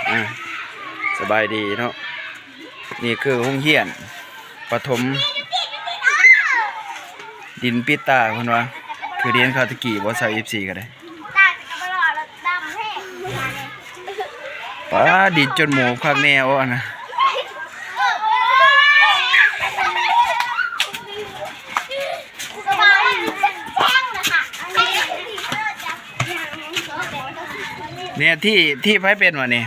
ອ່າ ສະບາຍດີເນາະ ນີ້ຄືໂຮງຮຽນປະຖົມ ດິນປິດຕາເພິ່ນວ່າ ຄືຮຽນເຂົາແຕ່ກີ້ບໍ່ ຊາວເອັຟຊີກໍໄດ້. ປາ ດິນຈົນໝູບຄັກແນ່ບໍ່ອັນນະ. ແນ່ ທີ່ ທີ່ໃຜເປັນຫວານີ້?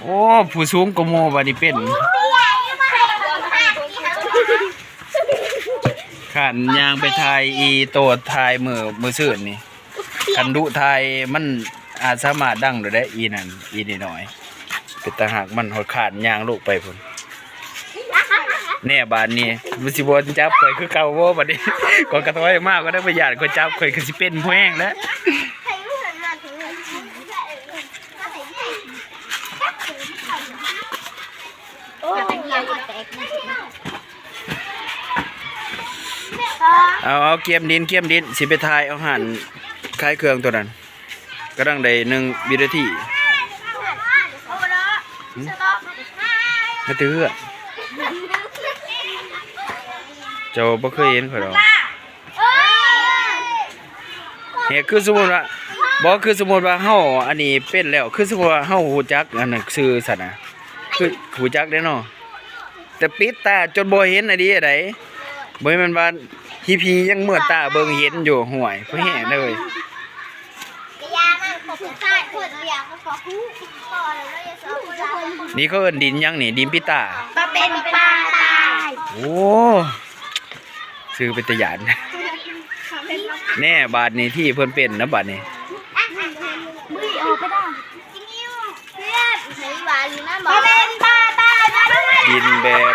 ໂອ້ ຜູ້ສູງກວ່າໝູ່ບັດນີ້ເປັນ. ຂ້ານຍ່າງໄປຖ່າຍອີໂຕຖ່າຍມື້ ມື້ຊືນນີ້. ຄັນດຸຖ່າຍມັນອາດສາມາດດັງໂດດໄດ້ ອີນັ້ນ ອີນ້ອຍໆ ເປັນຕາຮັກ ມັນຮອດຄານຍ່າງລູກໄປພຸ້ນ. ແນ່ ບາດນີ້ມັນຊິບໍ່ຈັບຂ້ອຍຄືເກົ່າບໍ່ ບາດນີ້ ຂ້ອຍກະຖອຍອອກມາ ຂ້ອຍໄດ້ ບໍ່ຢ້ານຂ້ອຍຈັບ ຂ້ອຍກະຊິເປັນຜູ້ແຮງແລ້ວ. ເອົາ ເອົາ ກຽມດິນ ກຽມດິນ ຊິໄປຖ່າຍເອົາຮ້ານຂາຍເຄື່ອງໂຕນັ້ນ ກຳລັງໄດ້ໜຶ່ງວິນາທີ. ຫຶ? ມາແຕ່ເຮືອນ ເຈົ້າບໍ່ເຄີຍເຫັນຂ້ອຍດອກ. ເຮັດຄືສົມມຸດວ່າ ບໍ່ ຄືສົມມຸດວ່າເຮົາອັນນີ້ເປັນແລ້ວ ຄືສົມມຸດວ່າເຮົາຮູ້ຈັກອັນນັ້ນຊື່ຊັ້ນນະ ຄືຮູ້ຈັກເດ້ເນາະ ແຕ່ປິດຕາຈົນບໍ່ເຫັນອີ່ຫຼີໃດ໋. ບໍ່ແມ່ນວ່າຮີພີຍັງເມືອດຕາເບິ່ງເຫັນຢູ່ ຫ້ວຍ ພໍແຮງເລີຍ. ນີ້ເຂົາເອີ້ນດິນຫຍັງນີ້? ດິນປິດຕາ ປາເປັນປາຕາຍ. ໂອ້ ຊື່ເປັນຕາຢ້ານ. ແນ່ ບາດນີ້ທີ່ເພິ່ນເປັນນະ ບາດນີ້ ດິນແບບ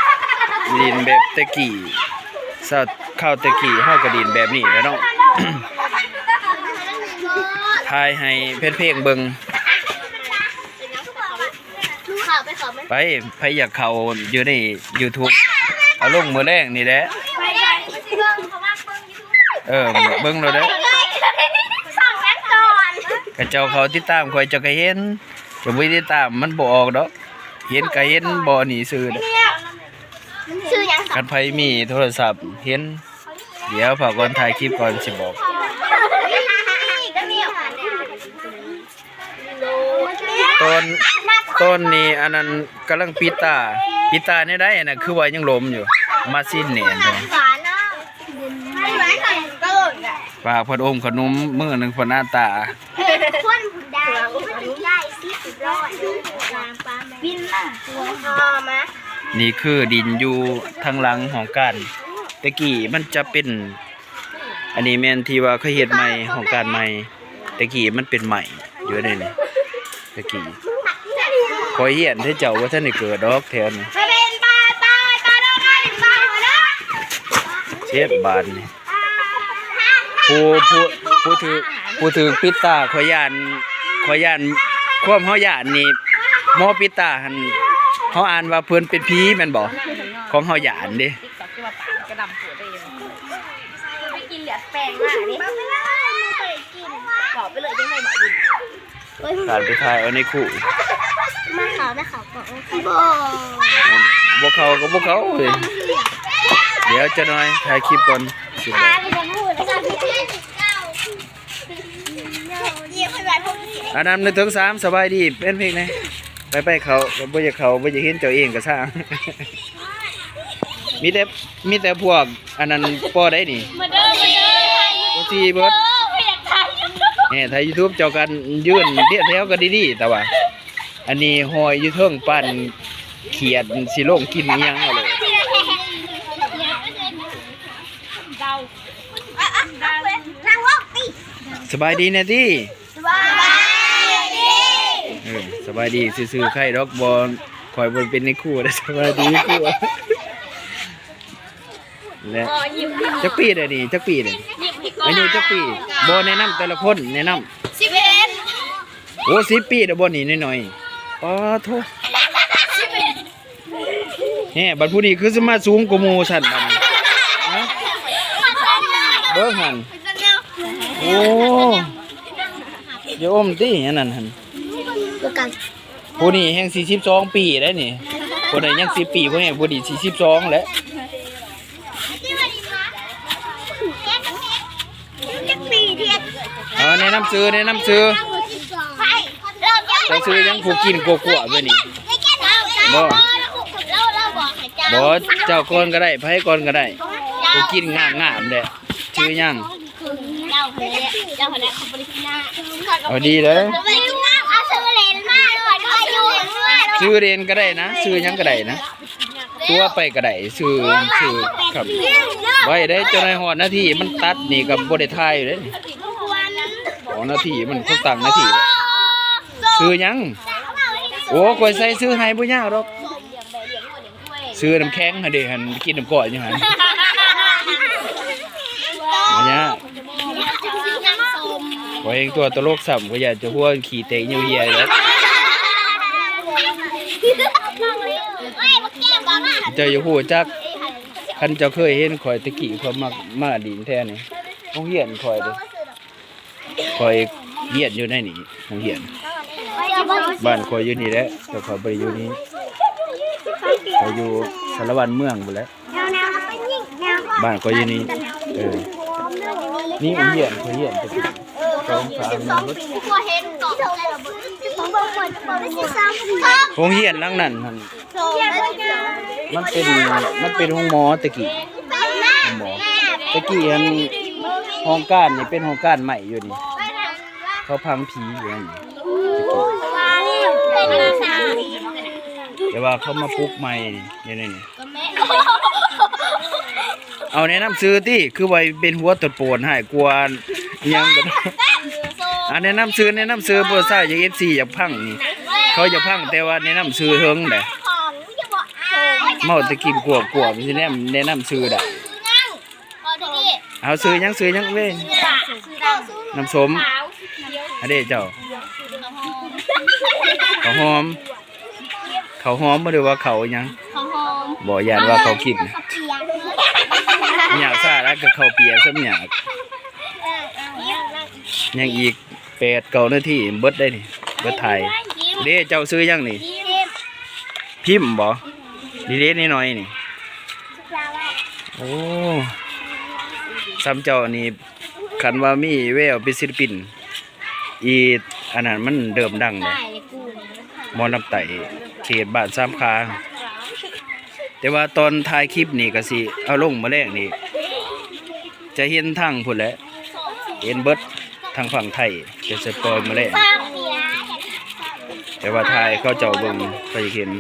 ດິນແບບແຕ່ກີ້ ຊາວ ຄາວແຕ່ກີ້ເຮົາກະດິນແບບນີ້ແຫຼະເນາະ. ຖ່າຍໃຫ້ແຟນເພງເບິ່ງ. ໄປ ໃຜຢາກເຂົ້າຢູ່ໃນຢູທູບ ເອົາລົງມື້ແລງນີ້ແຫຼະ. ເອີ ເບິ່ງໂລດເດີ ເຂົາເຈົ້າເຂົ້າຕິດຕາມຂ້ອຍ ເຈົ້າກະເຫັນ ເຈົ້າບໍ່ຕິດຕາມມັນບໍ່ອອກດອກ ເຫັນກະເຫັນ ບໍ່ນີ້ຊື່ເດີ. ຊື່ຫຍັງ? ຄັນໃຜມີໂທລະສັບເຫັນ ດຽວພາກ່ອນ ຖ່າຍຄລິບກ່ອນຊິບອກ. ຕອນ ຕອນນີ້ອັນນັ້ນກຳລັງປິດຕາ ປິດຕາແນວໃດອັນນັ້ນ ຄືວ່າຍັງລົມຢູ່ ມາຊິນນີ້. ປາກເພິ່ນອົມຂະໜົມ ມື້ໜຶ່ງເພິ່ນອາຕາ ນີ້ຄືດິນຢູ່ທາງຫຼັງຫ້ອງການ ແຕ່ກີ້ມັນຈະເປັນ ອັນນີ້ແມ່ນທີ່ວ່າເຂົາເຮັດໃໝ່ ຫ້ອງການໃໝ່ ແຕ່ກີ້ມັນເປັນໄມ້ຢູ່ໃນນີ້ ແຕ່ກີ້ ຂ້ອຍຮຽນແຕ່ເຈົ້າບໍ່ທັນໄດ້ເກີດດອກແຖວນີ້. ເຈັບບາດນີ້ ຜູ້ ຜູ້ ຜູ້ຖືກ ຜູ້ຖືກປິດຕາ ຂ້ອຍຢ້ານ ຂ້ອຍຢ້ານ ຄວາມເຮົາຢ້ານນີ້ ໝໍປິດຕາຫັ້ນ ເຮົາອ່ານວ່າເພິ່ນເປັນຜີແມ່ນບໍ່? ຂອງເຮົາຢ້ານເດ້. ໄປກິນເລືອດແປງມານີ້ ບອກໄປເລີຍ ຍັງໄດ້ບອກຢູ່. ການໄປຖ່າຍເອົາໃນຄູ່ ມາເຂົ້າ ມາເຂົ້າກ່ອນ ບໍ່ ບໍ່ເຂົ້າກະບໍ່ເຂົ້າເວີຍ. ດຽວຈັກໜ່ອຍ ຖ່າຍຄລິບກ່ອນ ຊິບອກ. ອັນນຳໜຶ່ງ ສອງ ສາມ ສະບາຍດີແຟນເພງແນ່. ໄປໆ ເຂົ້າ ບໍ່ຢາກເຂົ້າ ບໍ່ຢາກເຫັນເຈົ້າເອງກະຊ່າງ. ມີແຕ່ ມີແຕ່ພວກອັນນັ້ນປໍໃດນີ້ ມາເດີ ມາເດີ ໂອຊີເບິດ ເອີ ຂ້ອຍຢາກຖ່າຍຢູທູບ ແນ່ ຖ່າຍຢູທູບ ເຈົ້າກະຢືນລຽນແຖວກະດີໆ ແຕ່ວ່າ ອັນນີ້ຫ້ອຍຢູ່ເທິງ ປານຂຽດຊິລົງກິນອີ່ຫຍັງເອົາໂລດ. ສະບາຍດີແນ່ຕິ. ສະບາຍດີ ເອີ ສະບາຍດີຊື່ໆ ໃຄດອກ ບໍ່ ຂ້ອຍບໍ່ເປັນໃນຄົວເດ້. ສະບາຍດີຄົວ ແລະ ຈັກປີແລ້ວນີ້ ຈັກປີແລ້ວ ອາຍຸຈັກປີ? ບໍ່ ແນະນຳແຕ່ລະຄົນ ແນະນຳ ສິບເອັດ. ໂອ້ ສິບປີແລ້ວບໍ່ນີ້ ນ້ອຍໆ ປາໂທ. ແຮະ ບັດຜູ້ນີ້ຄືຊິມາສູງກວ່າໝູ່ຊັ້ນບັດນີ້ ຮະ ເບິ່ງຫັ້ນ. ໂອ້ ຢ່າອົມຕິ ອັນນັ້ນຫັ້ນ ບໍ່ກັນ ຜູ້ນີ້ແຮ່ງສີ່ສິບສອງປີໄດ໋ນີ້ ຜູ້ນັ້ນຍັງສິບປີ ຜູ້ແຮ່ງ ຜູ້ນີ້ສີ່ສິບສອງແລ້ວ. ເອົາ ແນະນຳຊື່ ແນະນຳຊື່. ເຈົ້າຊື່ຫຍັງ ຜູ້ກິນກົວໆ ເບິ່ງນີ້? ບໍ່ ບໍ່ ເຈົ້າກ່ອນກໍໄດ້ ໃຜກ່ອນກໍໄດ້ ຜູ້ກິນງາມໆ ແຫຼະ. ຊື່ຫຍັງ? ເຈົ້າຫັ້ນແຫຼະ ເຈົ້າຫັ້ນແຫຼະ ເອົາດີເດີ. ເອົາຊື່ເລນມາໂລດ ເອົາຊື່ເລນມາໂລດ. ຊື່ເລນກໍໄດ້ນະ ຊື່ຫຍັງກໍໄດ້ນະ ຕົວໄປກໍໄດ້ ຊື່ ຊື່ ຄັບ ໄວ້ເດ້. ເຈົ້ານາຍຮອດນາທີມັນຕັດນີ້ກໍບໍ່ໄດ້ຖ່າຍເດ້. ຂອງນາທີມັນຄົນຕັ້ງນາທີ. ຊື່ຫຍັງ? ໂອ້ ຂ້ອຍໃສ່ຊື່ໃຫ້ບໍ່ຍາກດອກ. ຊື້ນ້ຳແຂງຫັ້ນເດ້ ຫັ້ນກິນນ້ຳກ້ອຍຢູ່ຫັ້ນ. ບໍ່ຍາກ ຂ້ອຍເອງຕົວຕະຫຼົກຊ້ຳ ຂ້ອຍຢ້ານເຈົ້າຫົວຂີ້ແຕກເຫຍົ່ວເຫຍດອກ. ເຈົ້າຢາກຮູ້ຈັກ ຄັນເຈົ້າເຄີຍເຫັນຂ້ອຍແຕ່ກີ້ ຂ້ອຍມັກມາຫຼິ້ນແຖວນີ້ ໂຮງຮຽນຂ້ອຍເດ້. ຂ້ອຍຮຽນຢູ່ໃນນີ້ ໂຮງຮຽນ ບ້ານຂ້ອຍຢູ່ນີ້ແຫຼະ ແຕ່ຂ້ອຍບໍ່ໄດ້ຢູ່ນີ້ ຂ້ອຍຢູ່ສາລະວັນເມືອງພຸ້ນແຫຼະ. ບ້ານຂ້ອຍຢູ່ນີ້ ເອີ ນີ້ໂຮງຮຽນ ຂ້ອຍຮຽນແຕ່ສອງສາມ ໂຮງຮຽນຫຼັງນັ້ນຫັ້ນ ມັນເປັນ ມັນເປັນໂຮງໝໍແຕ່ກີ້ ໂຮງໝໍແຕ່ກີ້ຫັ້ນ ຫ້ອງການນີ້ເປັນຫ້ອງການໄມ້ຢູ່ນີ້ ເຂົາຝັງຜີຢູ່ຫັ້ນ ແຕ່ວ່າເຂົາມາປຸກໃໝ່ຢູ່ໃນນີ້. ເອົາແນະນຳຊື່ຕິ ຄືວ່າເປັນຫົວຕົວໂປນຮ້າຍກວ່າຫຍັງ. ອ່າ ແນະນຳຊື່ ແນະນຳຊື່ ຜູ້ຊາຍຢາກ ເອັຟຊີ ຢາກຟັງນີ້ ເຂົາຢາກຟັງ ແຕ່ວ່າແນະນຳຊື່ເຖິງໃດ ເວົ້າແຕ່ກິນກວບໆ ຊິແນມ ແນະນຳຊື່ໄດ້. ເອົາຊື່ຫຍັງ ຊື່ຫຍັງເວີຍ? ນ້ຳສົ້ມ. ອັນເດເຈົ້າ? ເຂົ້າຫອມ. ເຂົ້າຫອມບໍ່ ຫຼືວ່າເຂົ້າຫຍັງ? ເຂົ້າຫອມ. ບໍ່ ຢ້ານວ່າເຂົ້າກິນ ຍາກຊາແລ້ວ ກໍເຂົ້າປຽກຊ້ຳຍາກ. ຍັງອີກແປດເກົ້ານາທີ ເບິດໄດ໋ນີ້ ເບິດຖ່າຍ. ເດເຈົ້າ? ຊື່ຫຍັງນີ້? ພິມບໍ່? ນີ້ເດ ນ້ອຍໆນີ້. ໂອ້ ສ່ຳເຈົ້ານີ້ ຄັນວ່າມີແວວເປັນສິລະປິນ ອີ ອັນນັ້ນມັນເລີ່ມດັງແລ້ວ ໝໍລຳໃຕ້ເຂດບ້ານສາມຂາ. ແຕ່ວ່າຕອນຖ່າຍຄລິບນີ້ກໍຊິເອົາລົງມື້ແລງນີ້ ຈະເຫັນທາງພຸ້ນແຫຼະ ເຫັນເບິດທາງຝັ່ງໄທ ຈະສະປອຍມື້ແລງ. ແຕ່ວ່າຖ່າຍເຂົາເຈົ້າເບິ່ງ ເຂົາຢາກເຫັນ.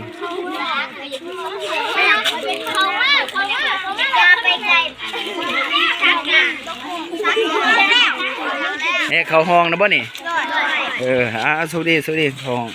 ແມ່ເຂົ້າຫ້ອງນະບໍ່ນີ້? ເອີ ອ່າ ໂຊກດີ ໂຊກດີ ເຂົ້າຫ້ອງ.